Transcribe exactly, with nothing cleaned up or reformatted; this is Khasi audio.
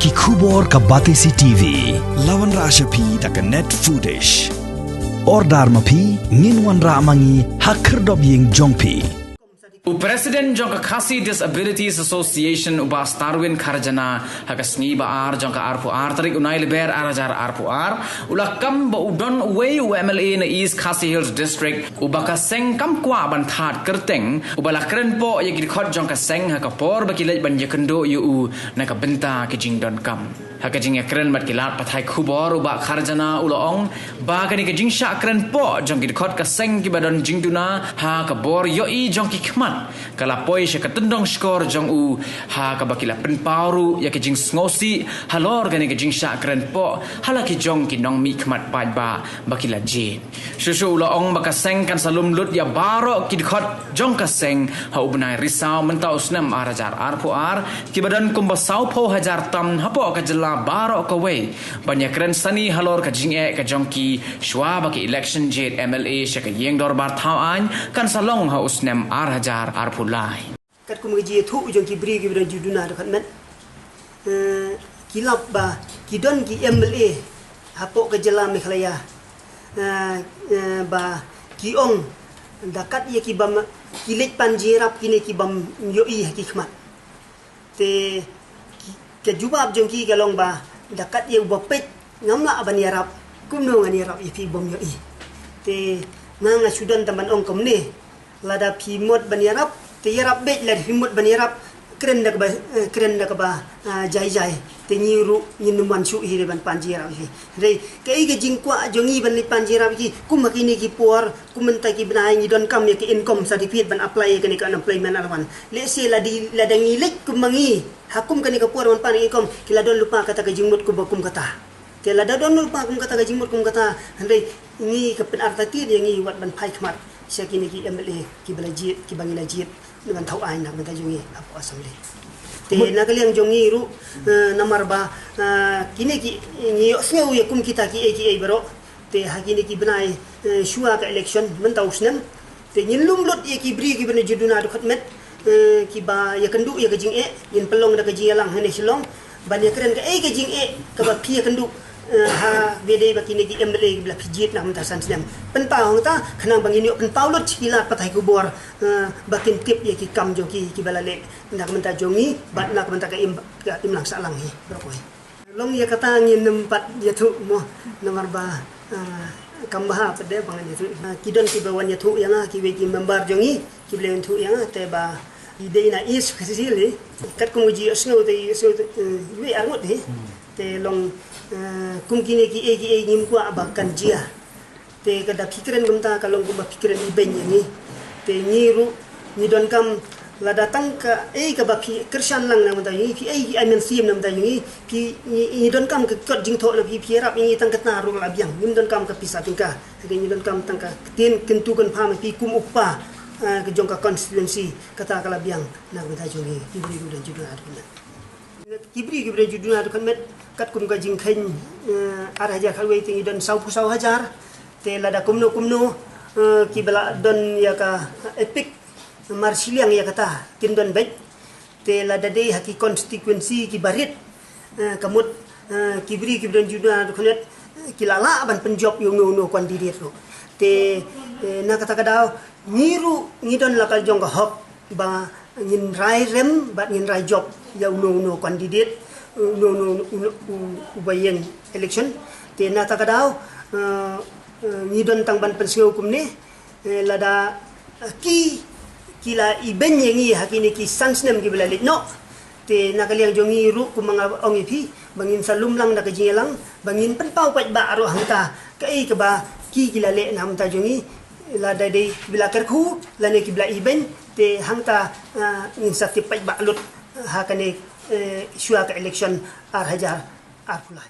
Ki khubor ka Batesi T V. La wanrah sha phi da ka Net Foodish. Order ma phi, ngin wanrah ma ngi ha khyrdop ïing jong phi. U President jong ka Khasi Disabilities Association, u Bah Starwin Kharjana, ha ka sngi ba ar jong ka arphew ar tarik u Nailaber ar hajar arphew ar, u la kam ba u don uwei u M L A na East Khasi Hills District, uba ka seng kam kwah ban thad kyrteng, uba la kren poh ïa ki dkhot jong ka seng ha ka por ba ki leit ban ïakynduh ïa u na ka bynta ki jingdonkam. Ha ka jingïakren bad ki lad pathai khubor, u Bah Kharjana u la ong ba kane ka jingshah kren poh jong ki dkhot ka seng kiba don jingduna ha ka bor ïohi jong ki khmat ka la poi sha ka tyndong shkor jong u, ha kaba ki la pynpaw ruh ïa ka jingsngewsih halor kane ka jingshah kren poh ha la ki jong ki nongmihkhmat paidbah ba ki la jied. Shuh shuh u la ong ba ka seng kan sa lum lut ïa baroh ki dkhot jong ka seng ha u bnai Risaw mynta u snem ar hajar arphew ar, kiba don kumba sawphew hajar tam hapoh ka jylla baroh kawei, ban ïakren sani halor ka jingeh ka jong ki shuwa ba ka election jied M L A sha ka ïing dorbar thaw aiñ kan sa long ha u snem ar hajar arphew lai. Katkum ka jingïathuh jong ki briew kiba don jingduna dkhot met, eh, ki lap ba ki don ki M L A hapoh ka jylla Meghalaya, eh, eh, ba ki ong da kat ïa ki bym, ki leit pan jingïarap kine ki bym ïohi ha ki khmat. Te ki, ka jubab jong ki ka long ba da kat ïa uba peit ngam lah ban ïarap, kumno ngan ïarap ïa phi bym ïohi. Te nga nga shu don tang ban ong kumne, lada phi mut ban ïarap te ïarap beit, lada phi mut ban ïarap kren da kaba, eh, kren da kaba, ah, jai jai. Te ngi ruh ngin ym wan shuh hi re ban pan jingïarap ïa phi. Hynrei kaei ka jingkwah jong ngi ban leit pan jingïarap ïa ki, kum ha kine ki por, kum mynta ki bnai ngi donkam ïa ka income certificate ban apply ïa kane ka unemployment allowance. Lehse lada, lada ngi leit kum ma ngi ha kum kane ka por ban pan income, ki la don lypa kata ka jingmut kumba kum kata. Te lada don lypa kum kata ka jingmut kum kata, hynrei ngi ka pynartatien ïa ngi wat ban phai khmat sha kine ki M L A kiba la jied, kiba ngi la jied na ban thaw aiñ na ka bynta jong ngi hapoh Assembly. Te na ka liang jong ngi ruh, eh, namar ba, eh, kine ki, ngi ïohsngew ïa kum kita kiei kiei baroh. Te ha kine ki bnai, eh, shuwa ka election mynta u snem, te ngin lum lut ïa ki briew kiba don jingduna dkhot met, eh, kiba ïakynduh ïa ka jingeh, ngin pynlong da ka jingïalang hangne Shillong ban ïakren kaei ka jingeh kaba phi ïakynduh, eh, ha ba dei ba kine ki M L A kiba la phi jied na ka bynta san snem. Pynpaw hangta khnang ba ngin ïoh pynpaw lut sha ki lad pathai khubor, eh, ba kin tip ïa ki kam jong ki kiba la leh na ka bynta jong ngi bad na ka bynta ka im, ka imlang sahlang hi baroh kawei. Long ïa kata ngin ym pat ïathuh mo, namar ba, ah, kam bha pat de ba ngan ïathuh. Ah, ki don kiba wan ïathuh ïa nga, kiwei ki member jong ngi kiba la wan ïathuh ïa nga, te ba i dei na East Khasi Hills hi. Katkum ka jingïohsngew te ïohsngew te, eh, iwei ar ngut hi. Te long, eh, kum kine kiei kiei ngim kwah ba kan jia. Te ka da phi kren kumta ka long kumba phi kren ibeiñ ïa ngi. Te ngi ruh ngi donkam, lada tang kaei kaba phi kyrshan lang na ka bynta ïa ngi, phi ai, ai mynsiem na ka bynta ïa ngi, phi, ngi, ngi donkam ka kot jingthoh na phi, phi ïarap ïa ngi tang katta ruh la biang. Ngim donkam ka pisa tyngka. Te ngi donkam tang ka ktien kyntu kynpham ïa phi kum u kpa, eh, ka jong ka constituency, kata ka la biang na ka bynta jong ngi, ki briew kiba don jingduna dkhot met. Ki briew kiba don jingduna dkhot met, katkum ka jingkheiñ, eh, ar hajar khatwei te ngi don sawphew saw hajar. Te lada kumno kumno, eh, kiba la don ïa ka EPIC mar shiliang ïa kata kin don beit. Te lada dei ha ki constituency kiba rit, eh, ka mut, eh, ki briew kiba don jingduna dkhot met, eh, ki la lah ban pynjop ïa uno uno candidate ruh. Te, eh, na kata ka daw, ngi ruh ngi don la ka jong ka hok ba ngin rai rem bad ngin rai jop ïa uno uno candidate, uno uno, uno, u, uba ïeng election. Te na kata ka daw, eh, eh, ngi don tang ban pynsngew kumne, eh, lada, eh, ki, ki la ibeiñ ïa ngi ha kine ki san snem kiba la leit noh. Te na ka liang jong ngi ruh kumba nga ong ïa phi, ba ngin sa lum lang da ka jingïalang, ba ngin pynpaw paidbah ruh hangta kaei kaba ki, ki la leh na ka bynta jong ngi, lada dei kiba la kyrkhu lane kiba la ibeiñ, te hangta, ah, ngin sa tip paidbah lut ha kane, eh, shuwa ka election ar hajar arphew lai.